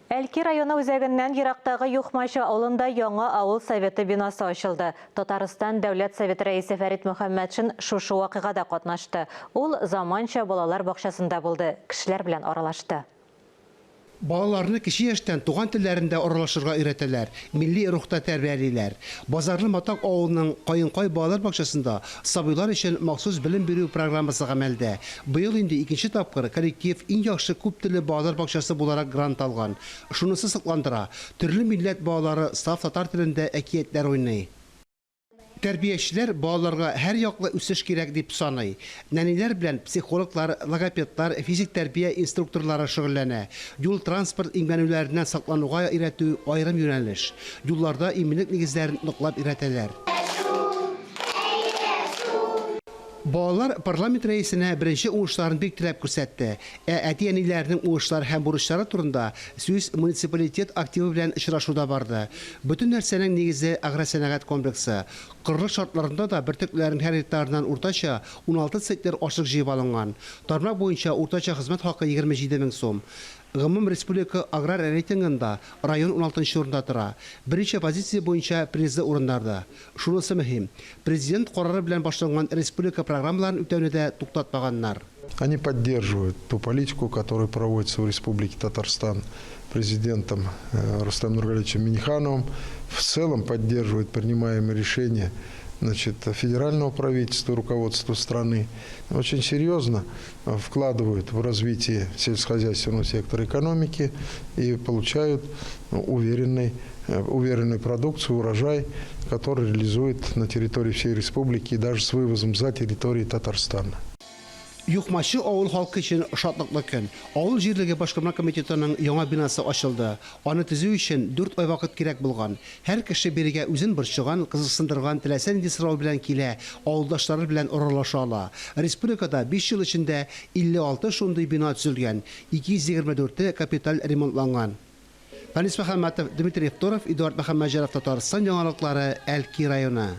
Әлки районы үзәгеннән ерактагы Юхмачы авылында яңа авыл советы бинасы ачылды. Татарстан Дәүләт Советы рәисе Фәрит Мөхәммәтшин шушы вакыйгада катнашты. Ул заманча балалар бакчасында булды, кешеләр белән аралашты. Балаларны кече яшьтән туган телләрендә аралашырга өйрәтәләр, милли рухта тәрбиялиләр. Базарлы Матак авылының Каенкай балалар бакчасында сабыйлар өчен махсус белем бирү программасы гамәлдә. Быел инде икенче тапкыр коллектив иң яхшы күп телле балалар бакчасы буларак грант алган. Шунысы сокландыра, төрле милләт балалары саф татар телендә әкиятләр уйный. Тәрбиячеләр балаларга һәрьяклы үсеш кирәк дип саный. Нәниләр белән психологлар, логопедлар, физик тәрбия инструкторлары шөгыльләнә. Юл-транспорт имгәнүләреннән саклануга өйрәтү, аерым юнәлеш. Юлларда иминлек нигезләрен ныклап өйрәтәләр. Балалар парламент рәисенә беренче уңышларын бик теләп күрсәтте. Ә әти-әниләренең уңышлары һәм бурычлары турында сүз муниципалитет активы белән очрашуда барды. Бөтен нәрсәнең нигезе, агросәнәгать комплексы. Корылык шартларында да бөртеклеләрнең һәр гектарыннан уртача 16 центнер ашлык җыеп алынган. Тармак буенча уртача хезмәт хакы 27 мең сум. Гомум республика аграр рейтингында район уналтынчы урында тора. Берничә позиция буенча призлы урыннарда. Шунысы мөһим, Президент карары белән башланган республика программаларын үтәүне дә туктатмаганнар. Они поддерживают ту политику, которая проводится в Республике Татарстан президентом Рустамом Нургалиевичем Миннихановым. В целом поддерживают принимаемые решения значит, федерального правительства, руководства страны. Очень серьезно вкладывают в развитие сельскохозяйственного сектора экономики и получают уверенный, уверенную продукцию, урожай, который реализует на территории всей республики и даже с вывозом за территорию Татарстана. Юхмачы авыл халкы өчен шатлыклы көн. Авыл җирлеге башкарма комитетының яңа бинасы ачылды. Аны төзү өчен дүрт ай вакыт кирәк булган. Һәр кеше бирегә үзен борчыган, кызыксындырган теләсә нинди сорау белән килә, авылдашлары белән аралаша ала. Республикада биш ел эчендә 56 шундый бина төзелгән, 224-е капиталь ремонтланган. Фәнис Мөхәммәтов, Дмитрий Второв, Эдуард Мөхәммәтҗанов Татарстан яңалыклары, Әлки районы.